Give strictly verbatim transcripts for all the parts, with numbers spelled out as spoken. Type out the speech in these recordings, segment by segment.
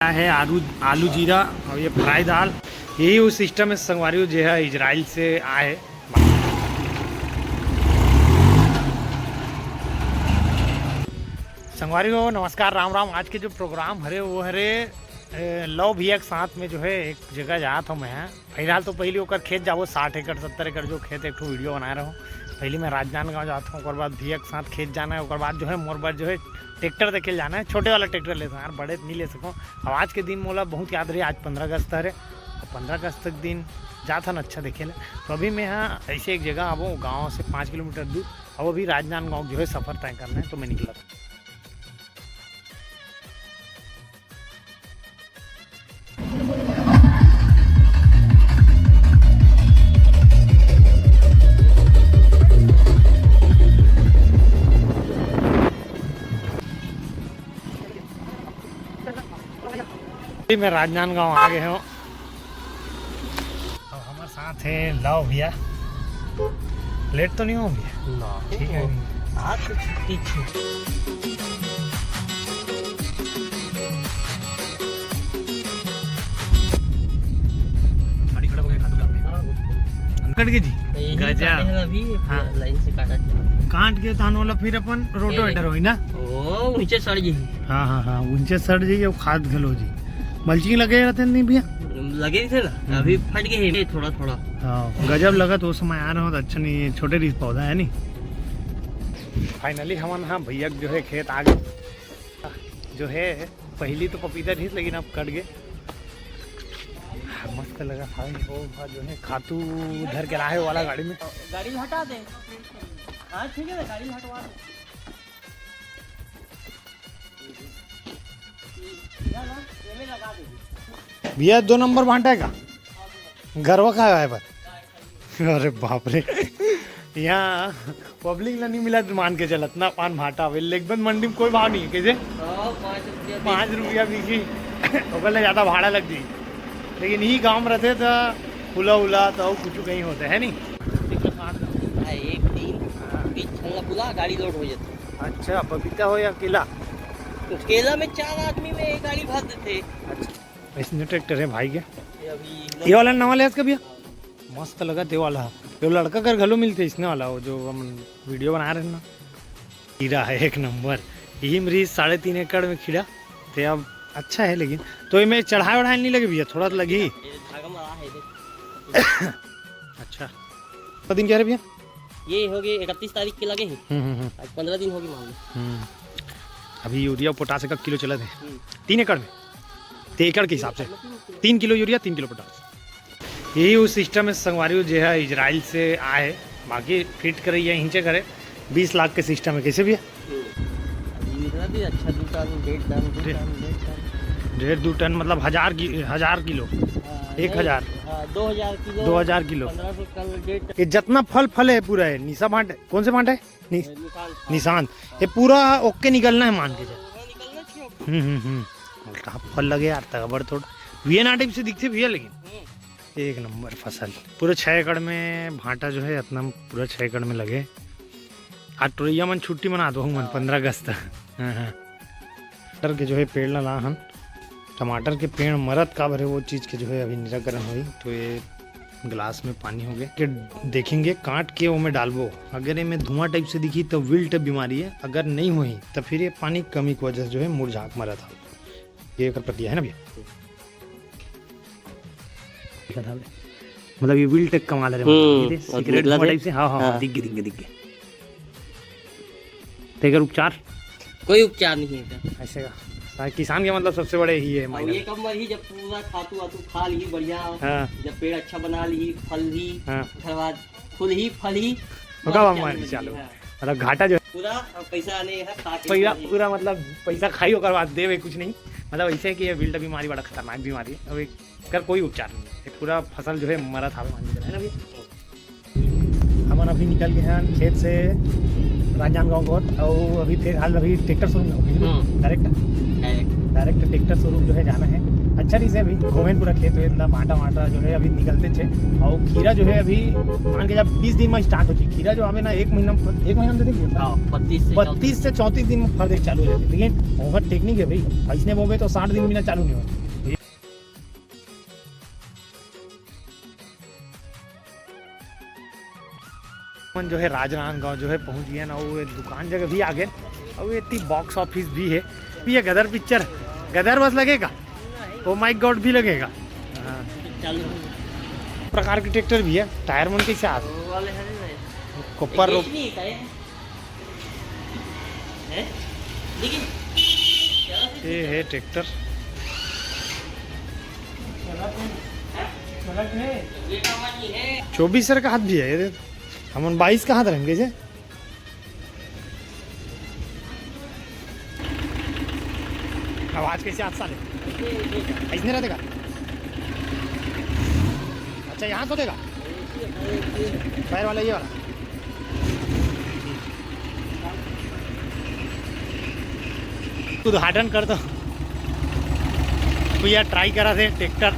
है आलू, आलू जीरा और ये फ्राई दाल, यही वो सिस्टम है संगवारी हो, जे है इजराइल से आए। संगवारी हो, नमस्कार, राम राम। आज के जो प्रोग्राम हरे, वो हरे, ए, लव भैया के साथ में जो है एक जगह जात हूँ मैं। फिलहाल तो पहली ओकर खेत जाबो, साठ एकड़, सत्तर एकड़ जो खेत, एक ठो वीडियो बनाए रहूँ। पहली मैं राजनांदगांव जात हूँ, ओकर बाद भैया के साथ खेत जाना है, ओकर बाद जो है मोर बर जो है ट्रैक्टर देखे जाना है, छोटे वाला ट्रैक्टर लेता हूँ यार, बड़े नहीं ले सकूँ। अब आज के दिन मोला बहुत याद रही, आज पंद्रह अगस्त हरे, अब पंद्रह अगस्त तक दिन जात हन अच्छा देखे ले। तो अभी मैं हाँ ऐसे एक जगह आबो, गाँव से पाँच किलोमीटर दूर, अब अभी राजनांदगांव जो है सफ़र तय करना है, तो मैं निकला था। मैं राजनांदगांव आ गए हूँ। अब हमारे साथ है लव भैया। लेट तो नहीं हो भैया? ना। ठीक है। आज तो छुट्टी थी। गाड़ी खड़ा हो गया, खाटू धाम में। कट के जी? यही गजा। काटे हैं अभी, हाँ। लाइन से काटा था। काट के तहन वाला फिर अपन रोटोवेटर होई ना? ओ, ऊंचे सड़ जी। हाँ, हाँ, हाँ, ऊंचे सड़ जी, वो खाद घलो जी। मल्चिंग लगे रहते नहीं भैया? लगे थे ना, हम्म। अभी फट गए हैं थोड़ा थोड़ा। हाँ, गजब लगत, वो समय आ रहा हो तो अच्छा नहीं है, छोटे रिस पौधा है नहीं। फाइनली हमन हाँ भैया के जो है खेत आ गए। जो है पहली तो पपीता रहिस, लेकिन अब कट गए। हाँ, मस्त लगा भाई, वो भाई जो है खातू धर के लाए वाला गाड़ी में। गाड़ी हटा दे। हाँ, ठीक है ना, गाड़ी हटवा दे। भैया, दो नंबर भांटा है का? गरवा का है पर? अरे बाप रे, यहाँ पब्लिक ला नहीं मिला तो मान के चलत ना, पान भाटा अबे लेगबंद मंडी में कोई भाव नहीं है। कैसे? हाँ, पाँच रुपया। पाँच रुपया बिकी, ओकर ले ज़्यादा भाड़ा लग जाई। लेकिन यही गांव में रहते तो खुला उला तो कुछ कहीं होता है नहीं। हाँ, एक दिन बीच छल्ला पुला गाड़ी लोड हो जाता। अच्छा, पपीता हो या केला? तो केला में चार आदमी में एक गाड़ी भर देते। अच्छा, इसने ट्रैक्टर है भाई के। ये अभी ये वाला नवा ले इसका भैया? मस्त लगा ते वाला। ये लड़का कर घलो मिलते इसने वाला, वो जो हम वीडियो बना रहे हैं ना। खीरा है एक नंबर। यही मेरी साढ़े तीन एकड़ में खीरा। ते अब अच्छा है लेकिन। तो इमे चढ़ाए वढ़ाए नहीं लगे भैया, थोड़ा तो लगी। ये धागा में आ है, देख। अच्छा। कितना दिन क्या है भैया? ये हो गए इकतीस तारीख के लगे हैं। हम्म, हम्म, हम्म। आज पंद्रह दिन हो गए मान लो। हम्म। अभी यूरिया पोटास का किलो चलत है। हम्म। तीन एकड़ में? ते एकड़ के हिसाब से। तीन किलो यूरिया, तीन किलो पोटास। यही वो सिस्टम है संगवारी, जे है इजराइल से आए, बाकी फिट करे या हिंचे करे, बीस लाख के सिस्टम है। कैसे भैया? हम्म। अभी निकला भी अच्छा, दो टन, डेढ़ टन, दो डेढ़ टन, डेढ़ टन। डेढ़ दो टन मतलब हजार कि-, हजार किलो? हाँ, एक नहीं, हजार? हाँ, दो हजार किलो, दो हजार किलो। पन्द्रह सौ कल डेढ़ टन। ये जितना फल फल है पूरा है, निशा भांट है, कौन से भांट है? नि-, निशांत। निशांत। ये पूरा ओके निकलना है मान के चल। हाँ, निकलना चाहिए। हम्म, हम्म, हम्म। उल्टा फल लगे यार, तगबड़ तोड़। वीएनआर टाइप से दिखते भैया, लेकिन हम्म। एक नंबर फसल। पूरे छः एकड़ में भांटा जो है, इतना पूरा छः एकड़ में लगे। आज टोरैया मन छुट्टी मना दो मन, हाँ। पन्द्रह अगस्त। हाँ, हाँ। टमाटर के जो है पेड़ ला ला हन, टमाटर के पेड़ मरत का भरे, वो चीज़ के जो है अभी निराकरण होई। तो ये ग्लास में पानी हो गए, के देखेंगे, काट के ओमे डालबो। अगर एमे धुआं टाइप से दिखी तो विल्ट बीमारी है, अगर नहीं होई तो फिर ये पानी कमी की वजह से जो है मुरझा के मरत है। ये एकर पत्तिया है ना भैया? मतलब ये विल्ट कमाल है, हम्म, ये दे, और सिगरेट निकला धुआं दे। टाइप से, हाँ, हाँ, हाँ, हाँ। दिख गए, दिख गए, दिख गए। तो एकर उपचार? कोई उपचार नहीं है एकर। ऐसे का? हाँ, किसान के मतलब सबसे बड़े ही है अब मायने। ये कब मरही, जब पूरा खातू वातू खा ली बढ़िया, हाँ। जब पेड़ अच्छा बना ली, फल ली, हाँ। ओकर बाद फूल ही फल ही, ओकर बाद मार मार चालू। चालू। हाँ। मतलब घाटा जो पूरा पैसा आने है, खा के पूरा, पूरा। पूरा मतलब पैसा खाई, ओकर बाद देवे कुछ नहीं। मतलब ऐसे है कि ये विल्ट बीमारी बड़ा खतरनाक बीमारी है। अब एक, एकर कोई उपचार नहीं है, ये पूरा फसल जो है मरत हाल मान के चले, है ना भैया? हमन अभी निकल गए हैं खेत से राजनांदगांव को, और अभी फिलहाल अभी ट्रैक्टर शोरूम में हो गए, हम्म। Direct. Direct. Direct tractor showroom जो है जाना है। अच्छा चीज है भाई, घूमे पूरा खेत वेत ना, भांटा वांटा जो है अभी निकलते छे। और खीरा जो है अभी मान के जा बीस दिन में स्टार्ट हो जाए। खीरा जो आवे ना एक महीना में, एक महीना में दे देंगे। हाँ, बत्तीस से बत्तीस से चौंतीस दिन में फर देख चालू हो जाते, लेकिन ओवर टेक्निक है भाई। ऐसने बोबे तो साठ दिन बिना चालू नहीं होता। मन जो है राजनांदगांव जो है पहुंच गया ना, वो दुकान जगह भी आ गए। और ये ती बॉक्स ऑफिस भी है, ये गदर पिक्चर, गदर बस लगेगा, ओ माय गॉड भी लगेगा। हाँ। प्रकार के ट्रैक्टर भी है। टायर मन कैसे आते? वो वाले हैं ना। कॉपर रोप। ये है ट्रैक्टर। चौबीस सर का हाथ भी है ये। हमन बाईस का हाथ रहेंगे जे। आवाज कैसे हाथ साले? ऐसने रहते का? अच्छा, यहाँ से देगा? पैर वाला, ये वाला। उद्घाटन कर दो। भैया ट्राई करा थे ट्रैक्टर।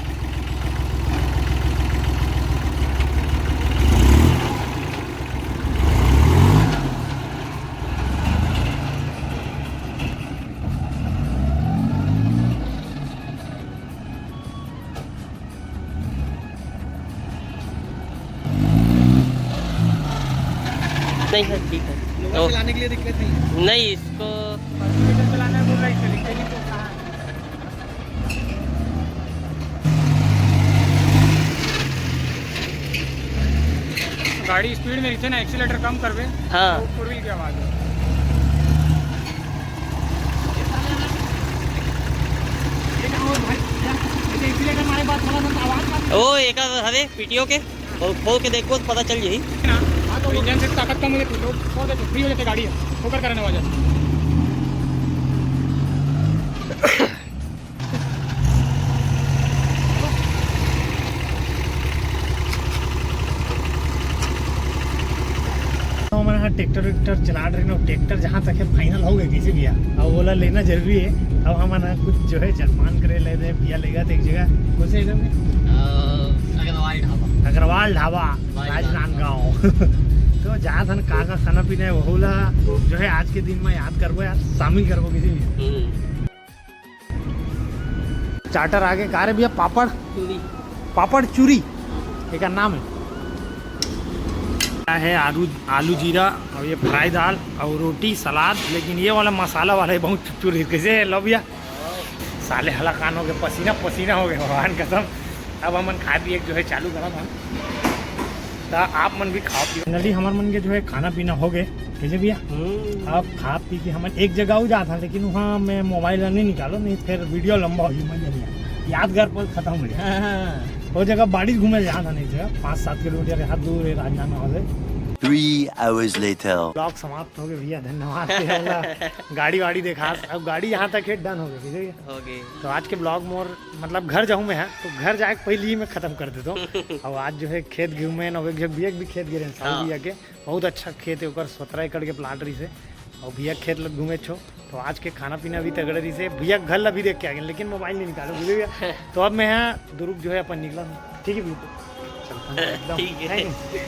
नहीं सर, ठीक है। मोबाइल तो चलाने के लिए दिक्कत नहीं है। नहीं, इसको चलाना है, बोल रहा है, इसको लिखते नहीं तो कहाँ है? गाड़ी स्पीड में रहते ना, एक्सीलेटर कम करबे। हाँ। तो फोर व्हील की आवाज़ है। ओ, एक हवे पीटीओ के, खोल, खोल के देखबो तो पता चल जाही। ना, तो इंजन से ताकत कम हो जाती, तो छोड़ देते, फ्री हो जाते गाड़ी, ठोकर करने वाला। तो हमन ह ट्रैक्टर वैक्टर चलात रहे ना, ट्रैक्टर जहाँ तक है फाइनल हो गए किसी भी, अब ओला लेना जरूरी है। अब हमन ह कुछ जो है जलपान करे ले दे, पिया लेगा तो एक जगह, कौन से जगह में? अ, अग्रवाल ढाबा। अग्रवाल ढाबा, राजनांदगांव। राजनांदगांव। तो जहाँ थन का का खाना पीना है, वहू ला जो है आज के दिन में याद करबो यार, शामिल करबो किसी भी। हम्म। चार्टर आगे का रे भैया, पापड़? चूरी। पापड़ चूरी, एकर नाम है। क्या है, आलू, आलू जीरा और ये फ्राई दाल और रोटी, सलाद। लेकिन ये वाला मसाला वाला है, बहुत चुरचुर है। कैसे है, लो भैया? साले हलाकान हो गए, पसीना पसीना हो गए, भगवान कसम। अब हमन खाए पिए के जो है चालू करत हन, त आप मन भी खाओ पियो। फाइनली हमर मन के जो है खाना पीना हो गए, कैसे भैया? हम्म। अब खा पी के हमन एक जगह हो जात हन, लेकिन वहाँ मैं मोबाइल नहीं निकालो, नहीं फिर वीडियो लंबा हो जाए, मजा नहीं आए। यादगार पल खत्म हो जाए। हाँ, हाँ। वो जगह बाड़ी घूमे जात हन, एक जगह पाँच सात किलोमीटर यहाँ दूर है, राजनांदगांव से। Three hours later. ब्लॉग समाप्त हो गए भैया, धन्यवाद। गाड़ी वाड़ी देखा, अब गाड़ी यहाँ तक है, डन हो गई, ठीक है? हो गई। तो आज के ब्लॉग मोर, मतलब, घर जाऊँ मैं, है तो घर जाए के पहले ही मैं खत्म कर देता हूँ। और आज जो है खेत घूमे ना, एक जगह भैया भी खेत गिरे हैं, साहू हाँ। भैया के बहुत अच्छा खेत है, ओकर सत्रह एकड़ के प्लाट रही से, और भैया खेत लग घूमे छो। तो आज के खाना पीना भी तगड़े रही से, भैया घर ला भी देख के आ गए, लेकिन मोबाइल नहीं निकालो, बुझे भैया। तो अब मैं यहाँ दुरुग जो है अपन निकला हूँ, ठीक है भैया, चलता हूँ एकदम। ठीक है। Thank you।